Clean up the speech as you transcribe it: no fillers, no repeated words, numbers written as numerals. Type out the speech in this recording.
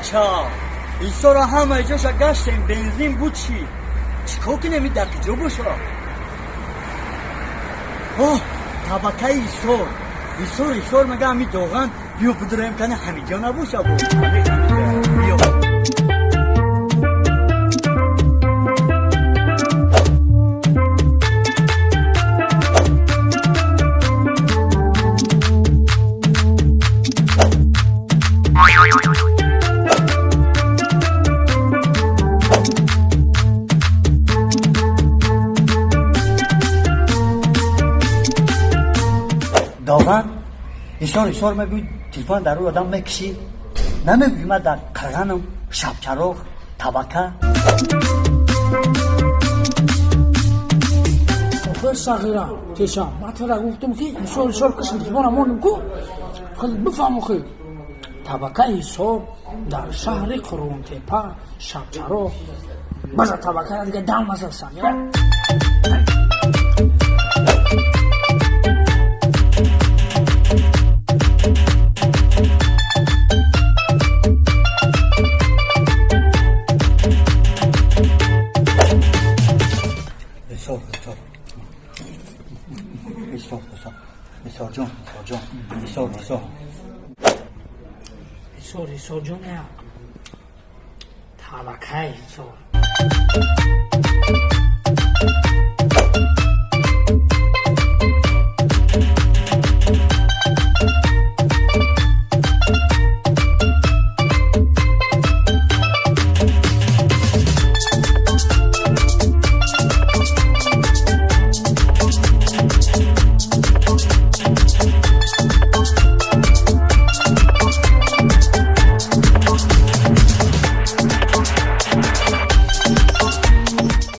Бача, Ҳисора ҳамаи ҷоша гаштем, бензин буд чӣ? Чӣ кор кунем, и дар куҷо боша? Оҳ, табакаи Ҳисор. Ҳисор, Ҳисор мега ҳами Доған, биё бидураем кани ҳамиҷо набоша бо. Биё. Доған, Ҳисор, Ҳисор мегӯй, телефон дар рӯи одам мекишӣ. Намегӯй ман дар Қирғанам, Шабчароғ, Табака. Охир сағира, теша, ман тура гуфтам ки Ҳисор, Ҳисор кишм телефона мондам ку, хел бифаҳм охир. Табакаи Ҳисор дар шаҳри Қурғонтепа, Шабчароғ. База табакара дига дам маза сағира. Ҳисор, Ҳисор. Ҳисор, Ҳисор. Ҳисорҷон, Ҳисорҷон. Ҳисор, Ҳисор. Ҳисор, Ҳисорҷон я. Табакаи Ҳисор.